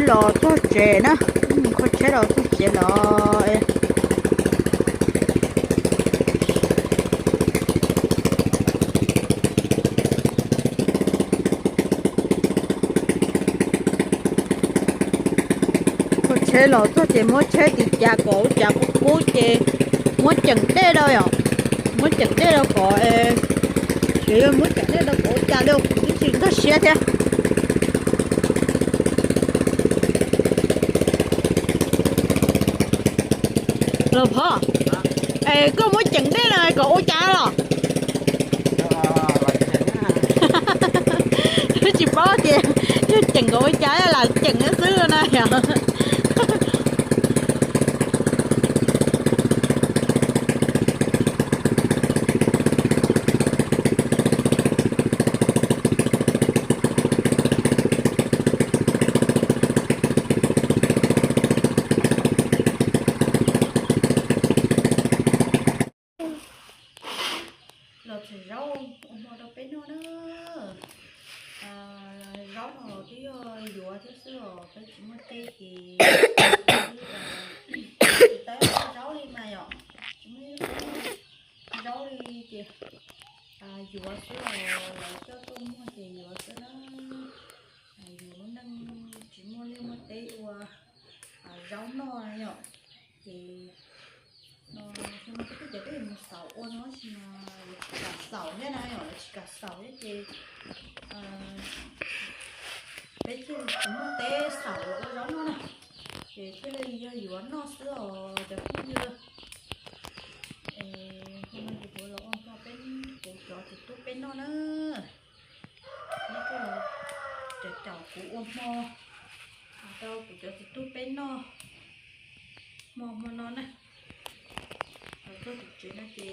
Los txog tsev na, kho tsheb los txog tsev los. Kho tsheb los txog ces muab tsheb tiv cas kom ua cas kub kub ces muab ceem dej rau yom, muab ceem dej rau kom, ces yog muab ceem dej rau kom ua cas li kuv twb tsis nkag siab thiab. Los phov, es koj muab ceem dej no kom ua cas los? Tsis paub tias yog ceem kom ua cas, lam ceem xwb na yom. Los txhim zaub ua hmo rau peb noj na. Zaub no twb yog yuav thiab xwb os, peb tsis muaj teb ces tsis tau zaub li mas yom. Tsis muaj zaub li ces yuav xwb os, lawv coj tuaj muag ces yuav xwb na. Yus lub neej tsis muaj liaj muaj teb ua zaub noj yom. Ces no xyoo no peb twb tias peb yuav mus xaus ua no tab sis mas lawv tsis kam xaus thiab na yom, lawv tsis kam xaus thiab ces peb thiaj li tsis muaj teb xaus los ua zaub noj na. Ces thiaj li yog yuav noj xwb os cov phooj ywg. Hmo no ces kuv los ua hmo peb, kuv cov txiv tub peb noj na. Neb kuj los caum kuv ua hmo rau kuv cov txiv tub peb noj hmo hmo no na. Los txog tim tsev no ces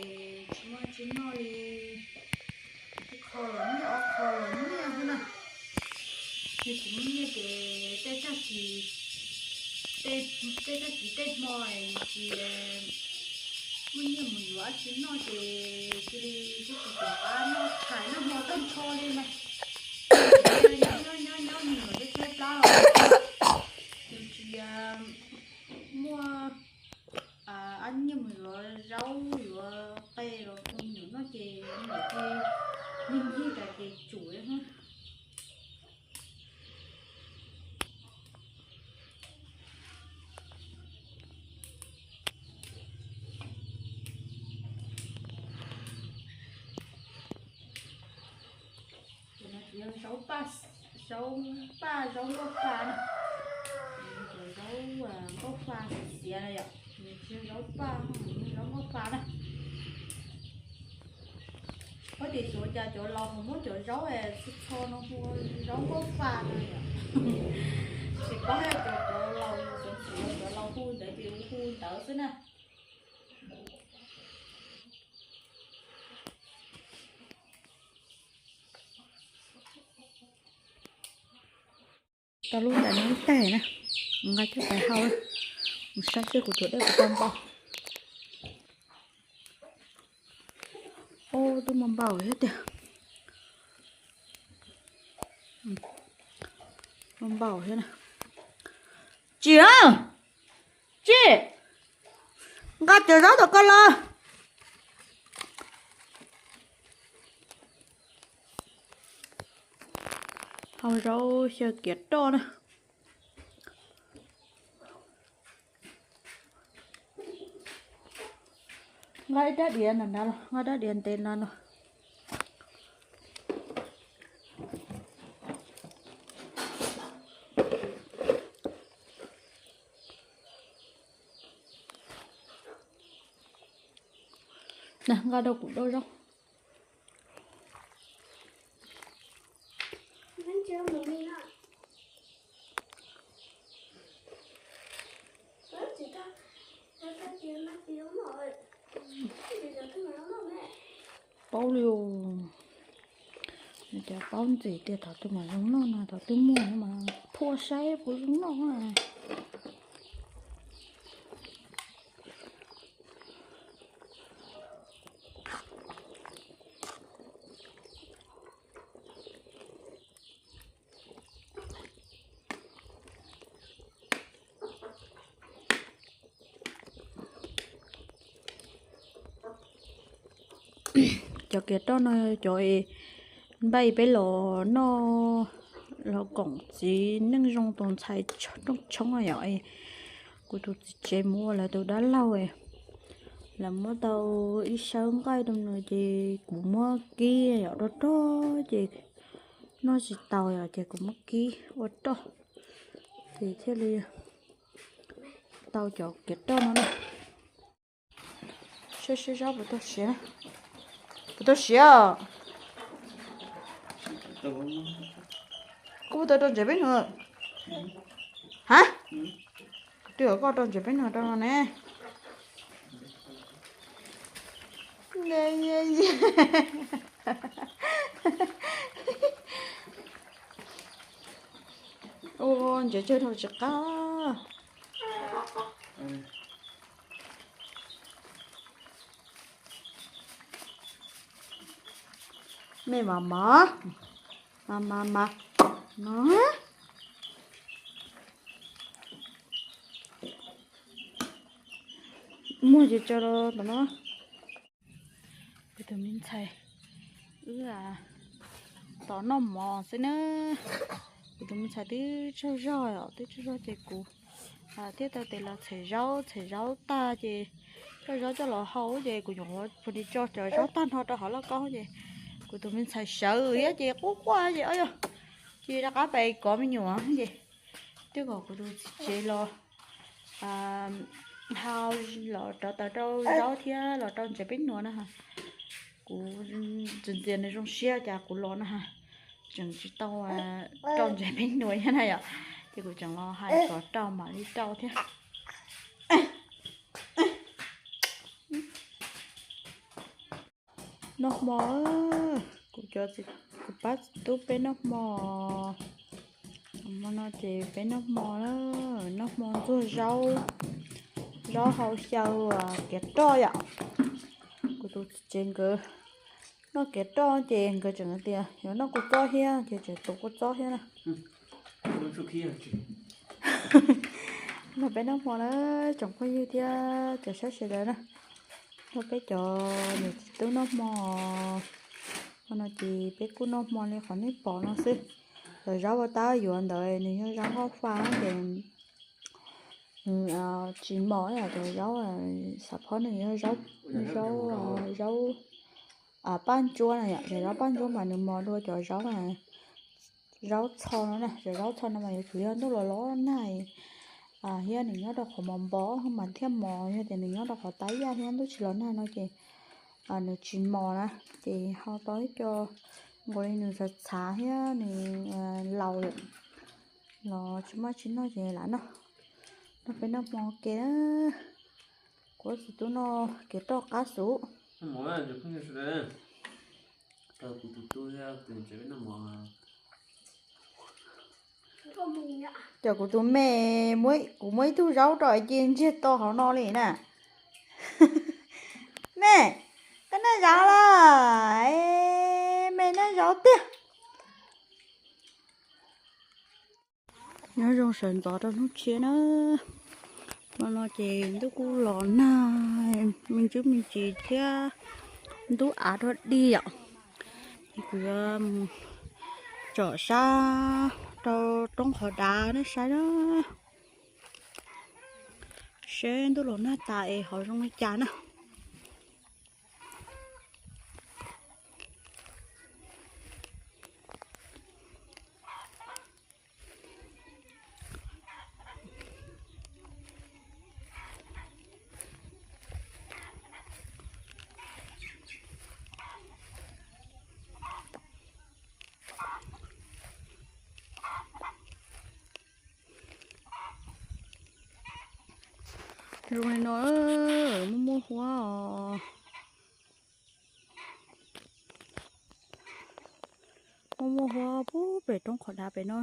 tsis muaj tsis noj li, ib qho los nyiaj ob qho los nyiaj xwb na. Yog tsis muaj nyiaj ces tej tag kis, tej tag kis tej hmo yus tsis muaj nyiaj mus yuav dab tsi noj ces cia li sib tus tom qab noj tshais noj hmo tag nrho li na. Nyob nyob nyob nws los tej tsheb plab los yus tsis muaj dab nyiaj mus yuav zaub yuav qe los pub me nyuam noj ces me nyuam ces lig lig tas ces tsum. Ces no tsis yog zaub paj, zaub paj zaub nkauj fa na. Cov zaub nkauj fa xiav na yom, nws tsis yog zaub paj, nws yog zaub nkauj fa na. Ua tias xyov cas cov laus ho muab cov zaub txho txho no hu zaub nkauj fa no yom. Tsis paub yog cov, cov laus xyov txwv cov laus hu ntawd ces hu ntawd xwb na. Tau lub ntawm no ib tag na, nqa coj pais hau, mus saib seb kuv tuav dej puas tau npau. Ub, twb muaj npau thiab tiag. Muaj npau thiab na. Tsim, tsim, nqa cov zaub tom koj los. Hau zaub xyaw kiav roj na. Nqa ib rab diav ntawm nrad los, nqa rab diav ntev no los. Nqa rau kuv rau zaub. Paub li os. Cov paub ntxiv tias thaum twg mam zoo noj no, thaum twg muag mas phua saib puas zoo noj na. Cov kiav roj no cov npaj peb los noj, los koom txiv neej zoo tus ntxhais rooj tshoob yom. Kuv tus txiv tsev mus ua lawv tus dab laug, lawv muab tau ib sawb nqaij rau nws ces kuv muab kib yom, rog rog ces noj tsis tau yom, ces kuv muab kib ua roj ces thiaj li tau cov kiav roj no na. Saib seb zaub puas tau siav na. Puas tau siav os? Koj puas tau rau ntsev peb nus? Ha? Twb yog koj rau ntsev peb nus rau no ne. Ua ntsev tsawg dhau tsis qab. Me mas mas, mas mas mas no. Muag ces tso rau tom no. Kuv tus me ntxhais, wb tos noj mov xwb na. Kuv tus me ntxhais twb tsaug zog os, twb tsaug zog ces kuv thiaj tau tes los txham zaub, txham zaub tag ces coj zaub coj los hau ces kuv nyuam qhuav tso cov zaub tag nrho rau hauv lauj kaub ces kuv tus me ntxhais sawv thiab ces quaj quaj ces, o yog, cia li rov qab pais kov me nyuam ces twb kom kuv tus txiv tsev los hau, los rauv taws rau zaub thiab los rau ntsev peb nus na. Kuv ntxias ntxias nws zoo siab cas kuv los na, tseem tsis tau rau ntsev peb nus thiab na yom, ces kuv tseem los hais kom rau mam li rau thiab. Noj hmo, kuv cov, kuv pab txiv tub peb noj hmo. Hmo no ces peb noj hmo na, noj hmo ntxuag zaub, zaub hau xyaw kiav roj yom. Kuv tus txiv tsev nkawd noj kiav roj ces nkawd tseem tias yuav noj kua txob thiab ces tseem tuav kua txob thiab na. Nrog peb noj hmo na, tsoom phooj ywg thiab cov saib sawv daws na. Nrog peb cov niam txiv tub noj hmo. Hmo no ces peb kuj noj hmo li qhov nej pom no xwb. Cov zaub uas tab yuav ntawd nws yog zaub nkauj fa ces nws tsis mos yom, cov zaub xav phob nws yog zaub, zaub, zaub paj ntsuab na yom, cov zaub paj ntsuab mas nws mos dua cov zaub, zaub txho no na. Cov zaub txho no mas yuav tsum yog ntuj los los nag thiab nws nyob rau qhov mos npov mas thiaj mos, yog tias nws nyob rau qhov tab yaj thiab ntuj tsis los nag no ces nws tsis mos na. Ces ho tau ib co nkaus li nws txhav txhav thiab nws laus lawm los tsis muaj tsis noj ces lam noj, nrog peb noj hmo ua ke. Kuv txiv tub noj kiav roj qab xwb. Cov kuv tus me, kuv muab ib tug zaub rau es cia ntsiag to hauv no li na. Me, koj noj zaub los? Me noj zaub tiag. Nyob zoo sawv ntxov rau hnub tshiab na. Hmo no ces ntuj kuj los nag me ntsis me ntsis thiab, ntub av dog dig yom. Kuv yuav mus tsom sab rau roob qhov dav nej saib na, seb ntuj los nag tas es ho zoo li cas na. Zoo li no, muaj muaj huab os. Muaj muaj huab puag pem roob qhov dav pem no.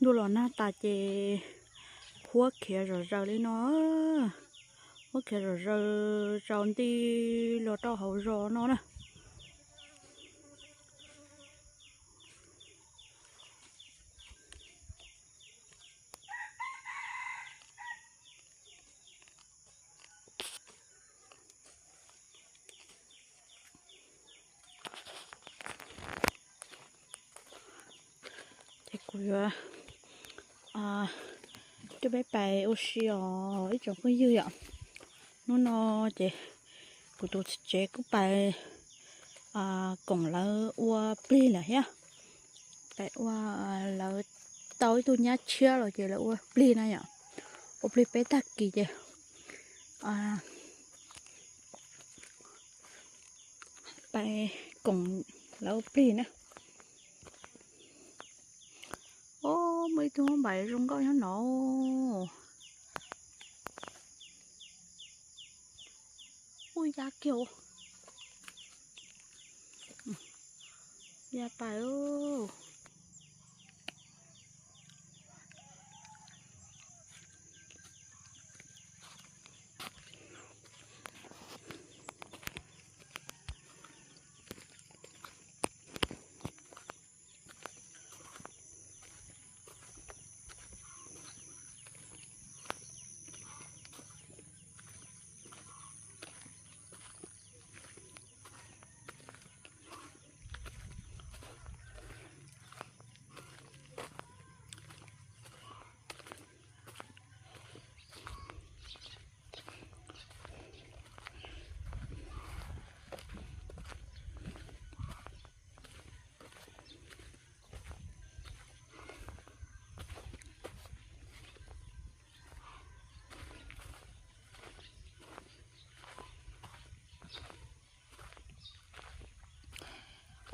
Ntuj los nag tas ces huab khiav zom zaws li no. Huab khiav zom zaws tsaus nti los rau hauv zos no na. Yuav coj peb pais ua si os ib tsoom phooj ywg yom. Hnub no ces kuv tus txiv tsev kuj pais koom lawv ua plig lawm thiab. Pais ua, lawv tau ib tug nyab tshiab los ces lawv ua plig na yom. Ua plig peb tag kis ces pais koom lawv ua plig na. Os, muaj ib tug npais zoo nkauj nyob no. Ua ya kiag, ya pais.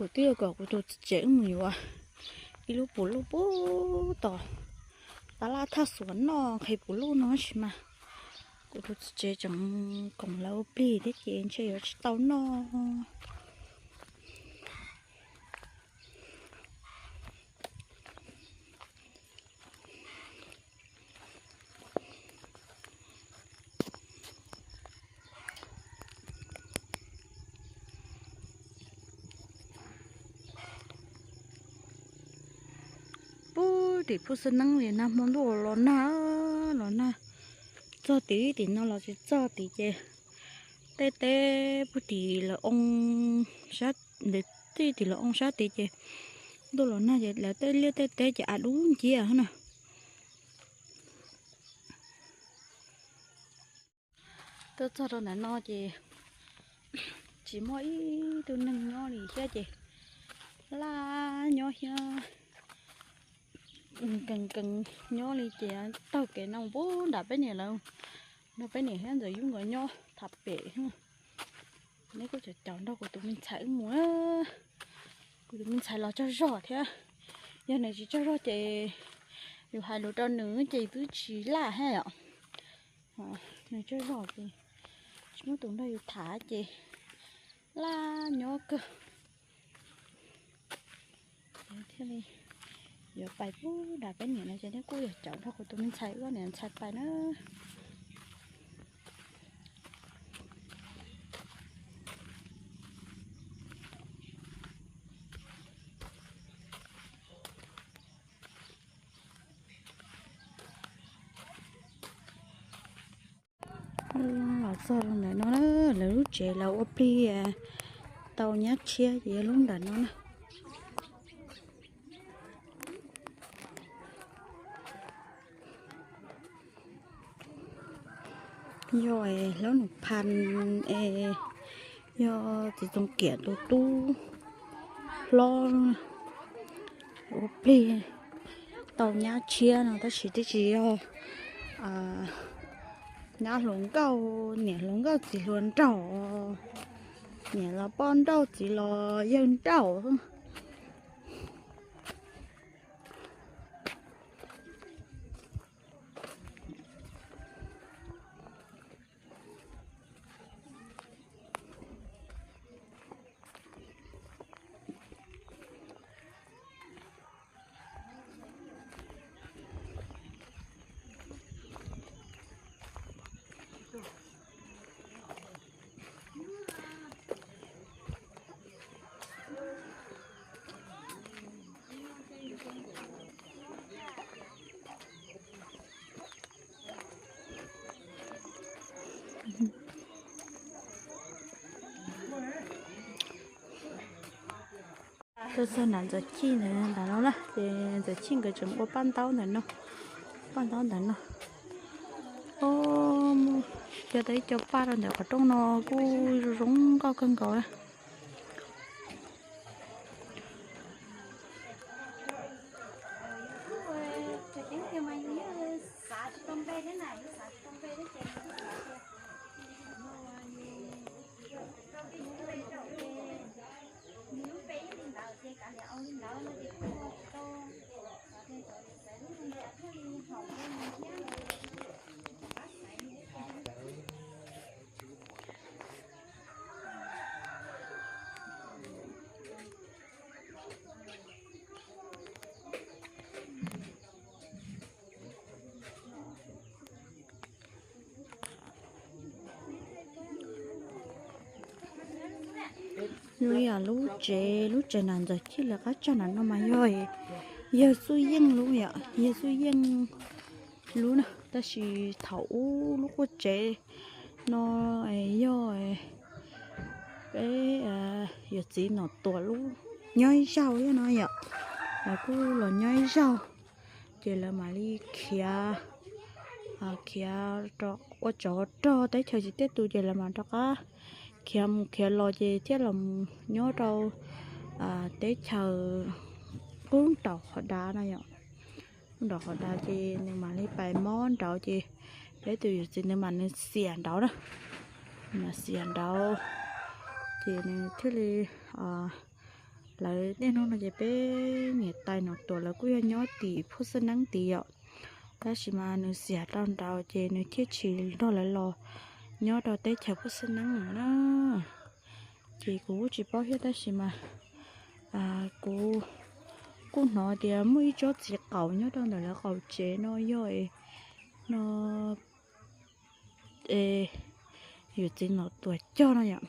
Kuv twb yuav kom kuv tus txiv tsev wb mus yuav ib lub puv luj pub tom tab laj thaj xuav noj nqhis puv luj no tab sis mas kuv tus txiv tsev tseem koom lawv ua plig thiab ces ntshe yuav tsis tau noj. Pub tim pub xab neeb li nag hmo ntuj los nag, los nag txog tid, tim no los tsis txog tid ces tej teb pub tim lawv oo sab, tej tim lawv oo sab tid ces ntuj los nag ces lawv tej liaj tej teb ces av dub nciab na. Tuaj txog rau ntawm no ces tsis muaj ib tug neeg nyob li thiab ces laj nyob thiab, nkees nkees nyob li ces taug kev no pub nram peb niam lawv, nrog peb niam thiab ntxawm yub nkawd nyob tham pem. Neb kuj caum caum nrog kuv tus me ntxhais wb mus na. Kuv tus me ntxhais los tsaug zog thiab, yog nws tsis tsaug zog ces yus hais lus rau nws ces twb tsis laj thiab yom. Nws tsaug zog ces tsis muaj tus nrog yus tham ces laj nyob kawg. Thiaj li yuav pais pub nram peb niam no ces neb kuj yog caum nrog kuv tus me ntxhais wb ob niam ntxhais pais na. Los txog ntawm no na, lawv lub tsev lawv ua plig tau nyab tshiab ces yog lub ntawm no na. Yog Hlob Nus Phas es yog txiv Txoov Kiam tus tub hlob ua plig tau nyab tshiab no tab sis twb tsis yog nyab hluas nkauj, niam hluas nkauj txiv hluas nraug, niam los poj nrauj txiv los yawg nrauj. Tuaj txog nram Ntxawm Chij ntawd ntawm no na, ces Ntxawm Chij nkawd tseem ua paj ntaub ntawm no, paj ntaub ntawm no. Os, yog tau ib co paj rau ntawm qhov rooj no kuj zoo zoo nkauj kawg nkaus na. Lub, yog lub tsev, lub tsev nram Ntxawm Chij lawv qab tshaj nram no mas yog, yawg Txuj Yeej lub yom, yawg Txuj Yeej lub na. Tab sis thaum ub lub quaj tsev no yog peb yawm txiv Nom Tuam lub, nyob ib zaug thiab no yom, lawv kuj los nyob ib zaug, ces lawv mam li khiav, khiav rau ua tsov rog teb chaws tsis tiaj tus ces lawv mam rov qab khiav mus khiav los ces thiaj los nyob rau teb chaws qub nraum qhov dav no yom. Qub nraum qhov dav ces nws mam li pais mob nraud ces peb tus yawm txiv nws mam nws xiam nraud na, mam xiam nraud ces nws thiaj li, lawv niaj hnub no ces peb niam tais Nom Tuam lawv kuj yog nyob tim Phuj Xab Neeb tid yom. Tab sis mas nws xiam rau nraud ces nws thiaj tsis nrog lawv los nyob rau teb chaws Phuj Xab Neeb na. Ces kuv kuj tsis paub thiab tab sis mas kuv kuj hnov tias muaj ib tsob txiv qaum nyob rau ntawm lawv qaum tsev no yog no, yawm txiv Nom Tuam cog no yom.